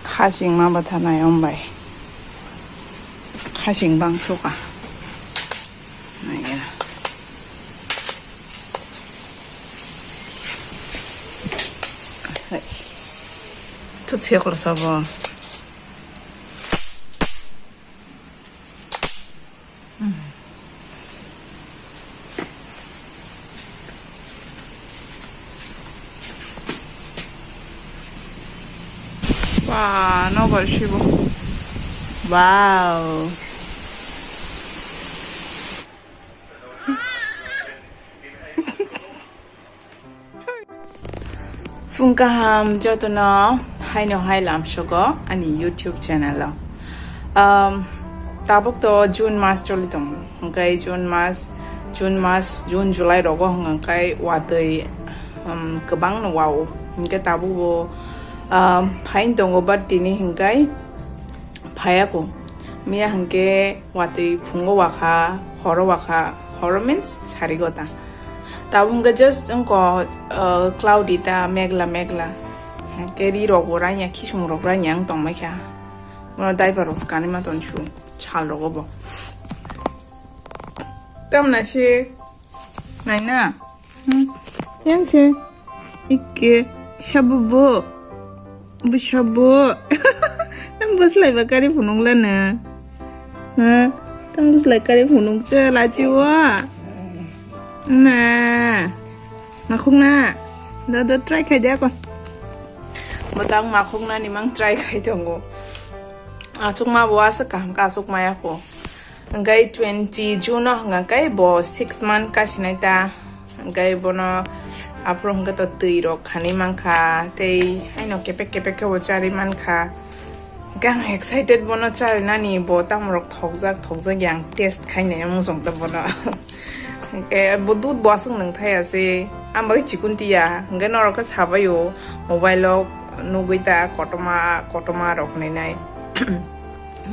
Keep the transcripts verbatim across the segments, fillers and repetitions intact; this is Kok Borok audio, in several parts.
Khasing ma batha nai om bai. Khasing bang suka. Nai ya. Hai. Tu che ko sabo. Wow, no bar shibo. Wow. Phung kaham jotono haino hai lamsogo ani YouTube channel o. Um, tabuk to June mas choli tongo. Hwnkhe June mas, June mas, June, July rogo hwnkhe watwi, um, kwbangno wao. Hwnkhe tabuk bo, um, phain tongo, but tini hwnkhe phaiya ko. Miya hwnkhe watwi phungo wakha, horo wakha, horo means sari gota. Tabuk hwnkhe just wngkha, uh, cloudy ta, megla megla. Hwnkhe ri rok bo ranya, khisung rok ranya wng tongmai kha. Bono diaper rok swkani ma tong su, sal rogo bo. Tamna se naina. Hmm. Yang se. Ikke. Sabu bo. Bu sabu. Tang bus lai ba kari phunung la na. Ha? Tang bus lai kari phunung se la chi wa. Na. Makhuk na. Da da try khai dia ko. Bo tang makhuk na ni mang try khai tongo. Achuk ma bo asa kaham ka achuk ma ya ko. Hwnkhe twenty June o hwnkhe bo six month kasinai ta. Hwnkhe bono aphuru hwnkhe to twi rok khanwi mankha, tei haino kepek kepek khe bo charwi mankha. Hwnkhe ang excited bono charinani, bo tamo rok thokjak thokjak ya ang test khainai muchung ta bono. Hwnkhe bo dud bo aswk nwng thaya se, ang bagwi chikun tiya. Hwnkhe norok khe sabai o mobile o nugwi ta kotorma kotorma rok nainai.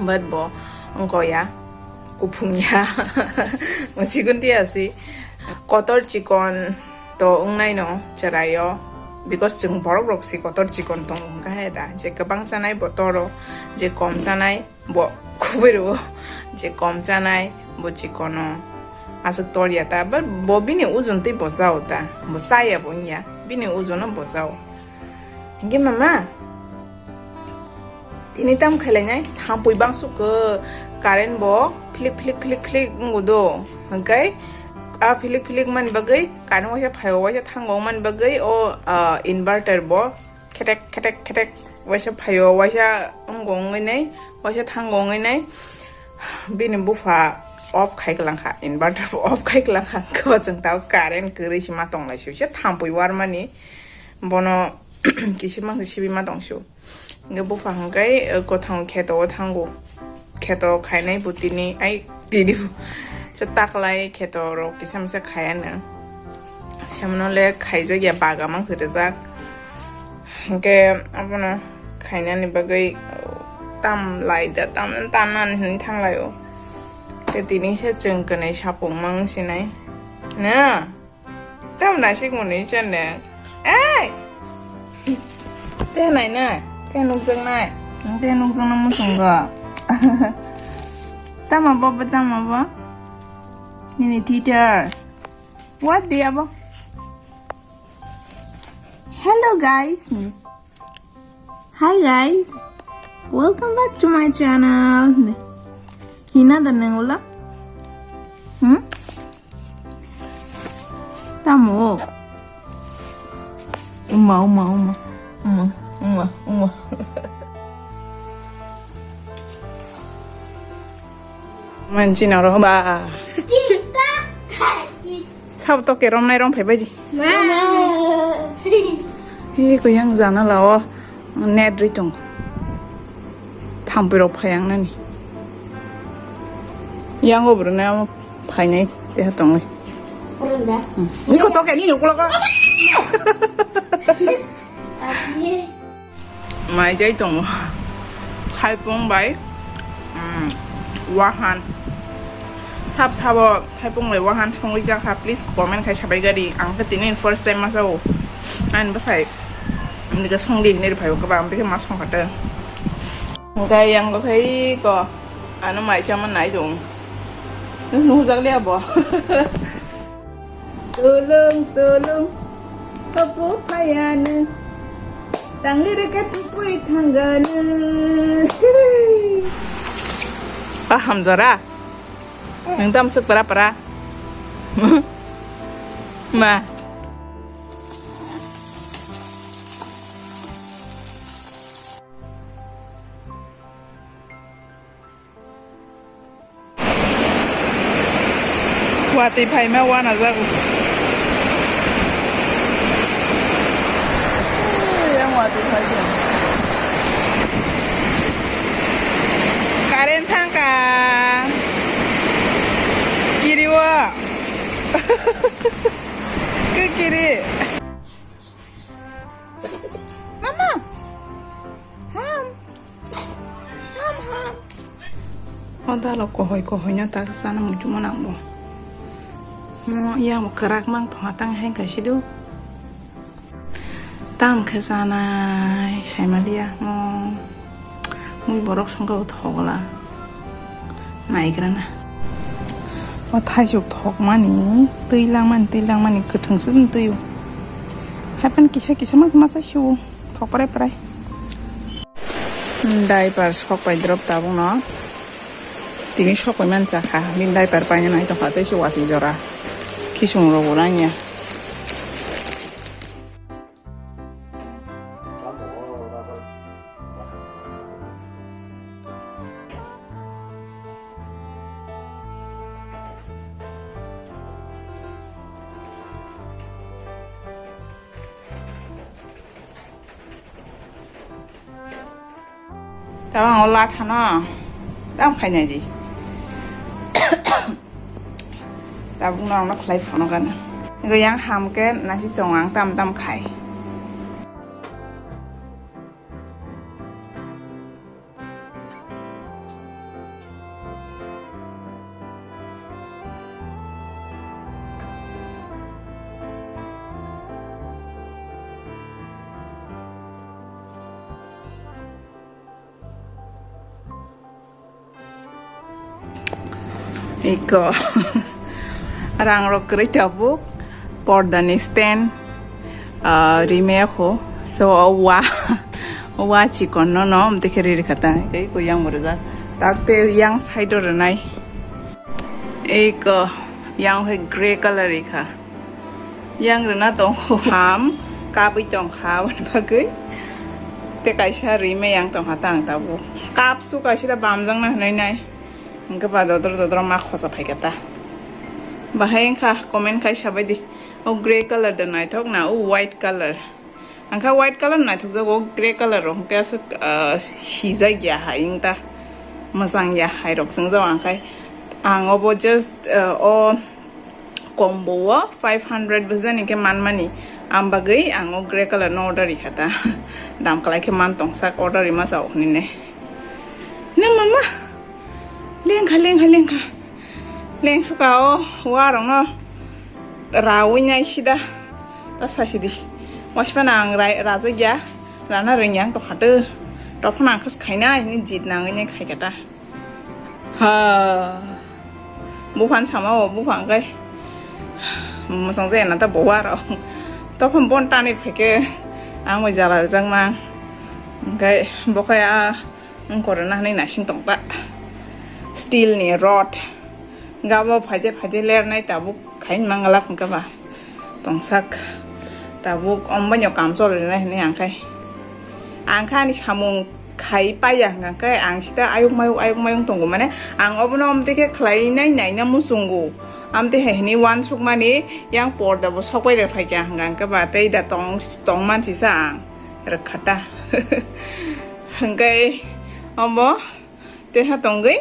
But bo wngkha ya. Kuphung ya. Mo chikon tiya si. Kotor chikon to wngnai no cherai o. Because chwng borok rok si kotor chikon tong wngkha he da. Je kwbang chanai bo toro, je kom chanai bo kubui rwo, je kom chanai bo chikono. Aswk tor ya ta, but bo bini ujon tei bo chao ta. Bo chaya bo wngya. Bini ujono bo chao. Hingke mama, tini tam khailai nai, thampui bang suk, current bo philik philik philik philik wngwi do. Hingke a philik philik man bagwi current waisa phaio, waisa thango man bagwi o, ah, inverter bo khetek khetek khetek waisa phaio, waisa wngwi nai, waisa thango wngwi nai. Bini bupha off khai kwlangkha, inverter bo off khai kwlangkha, hingke bo chwng tabuk current kwrwi se ma tonglai se, se thampui warmani. Bono kisima khe sibima tongsu. Hingke bupha hingke, eh, kwthang kheto o thango. Kheto khainai bo tini, ai, tini bo. Se taklai kheto rok kisa misa khayano. Semano le khaijak ya baga mang se rijak. Hingke abono khainani bagwi, oh, tam lai da, tam, tam nani hinwi thanglai o. Te tini se chwng kwnwi sapung mang sinai. Na? Tam nasik mwnwi chande. Ei! Te nai na, te nukjak nai. Te nukjak na muchungo. Tamo bo, bo tamo bo. Nini teacher. What dia bo? Hello guys. Hi guys, welcome back to my channel. Hina da nang ula? Hmm? Tamo. Uma, uma, uma. Uma, uma, uma. Manchi na roh ba. Sab to ke rom nai rom phai bai di. Mama. Hi ko yang jana lao net ri tong. Thampui rok phai ang nani. Yang o bro na phai nai te ha tong le. Ronda. Hmm. Ni ko to ke ni ko ko. Mai jai tongo. Thaipung bai, mm, wahan. Sab sabo thaipung bai wahan songwi jakha, please comment khai sabai gari. Ang khe tini first time ma sao. Ani bwsai, amni khe songdi hinwi rwphai o kwbang, amtwi khe ma songkha te. Hwnkhe yang bo khai ko, ano maisa ma nai tong. Nus nuhujak le abo. Tulung, tulung, toku phayanu, tangli reke tupui thanganu. Ah, hamjora. Nang tam suk para para. Ma. Watwi phaima uanajago. Yang watwi phaikha. Current thangkha. Kiriwo. Kiri. Mama. Ham. Ham, ham. O dalo kohoi, kohoi no tak sana muchung nang bo. Mo yang bo kwrak mang tong hatang heng kaisi do. Tam khe sanai saimaliya mo. Mui borok songkha o thogla. Naigrana. O thaisuk thokmani, twi langmani, twi langmani kwthwng swk twi o. Haiphano kisa kisa masa masa sio thok prai prai. Diaper sok pai drop tabuk no. Tini sok pai man cha kha. Bini diaper paina nai tong kha tei se watwi jora. Kisung rok bo nang ya. Tabang o lathano tam khainai di. Tabuk norokno khlai phano gana. Ego yang ham khe nasik tongo ang tam tam khai. Iko rang rok kwrwi tabuk, porda ni stand, ah, rimaya kho. So o wa, o wa chikon no no, amtwi khe riri kha ta. Iko yang bo rijak. Tak te yang side o rwnai. Iko yang hai grey color ikha. Yang rwna tongkho ham, kabwi tongkha, aboni bagwi. Tei kaisa rimai yang tongkha tang tabuk. Cup su kaisa da bamjakna hwnwi nai. Hwnkhe ba dodro dodro ma khosa phaikha ta. Bahai wngkha comment khai sabaidi. O grey color da naithok na, o white color. Ang kha white color naithokjago, grey color rok hwnkhe aswk, ah, sijak ya hai wng ta. Mwchang ya hai rok chwngjak ang khai. Ang obo just, ah, o combo o five hundred bwsani khe manmani, ang bagwi ang o grey color no order rikha ta. Dam kwlai khe man tongsak order rima sao hinwi ne. Ne mama, lengkha, lengkha, lengkha, lengsuka o wa rokno rawi nai sida. Ta sasidi, wasipana ang rai-, rajakya, rana rwngya ang tokha to, tophano ang khe khainai hinwi jit nangwi nai khaikha ta. Ha. Buphang sama o, buphang kai. Masang jaya na ta bowa ro. Tophang bon tani pheke. Ang bai jala rijak mang. Kai bokhai a ungkor na hani nasing tong ta. Steel ni rod. Gabo phaide phaide ler nai tabuk khain mangala phang kaba. Tongsak tabuk ombaino kam choli rwnai hinwi ang khai. Ang khe ani samung khai paiya hwnkha khe ang sida ayuk mayuk ayuk mayung tongo, mane ang obono omtwi khe khlai nai naina muchungo. Amtwi hai hinwi uansukmani yang porda bo sokbai rw phaikha hwnkha khe ba tei da tong tong mansisa ang rwkha ta. Hwnkhe omo teha tongwi.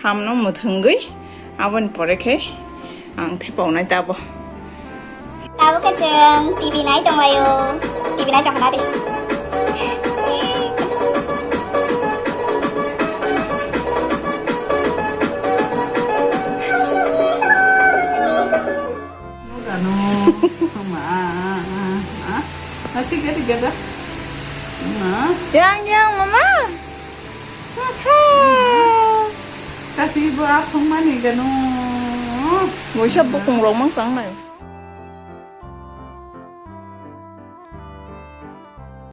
Hamno mwthwngwi aboni pore khe ang thepaunai tabo. Tabuk khe chwng T V nai tonglaio. T V nai tongkha de. Yang, yang, mama. Twibo aphangmani gano. Muisa bukung rok mang tangnai.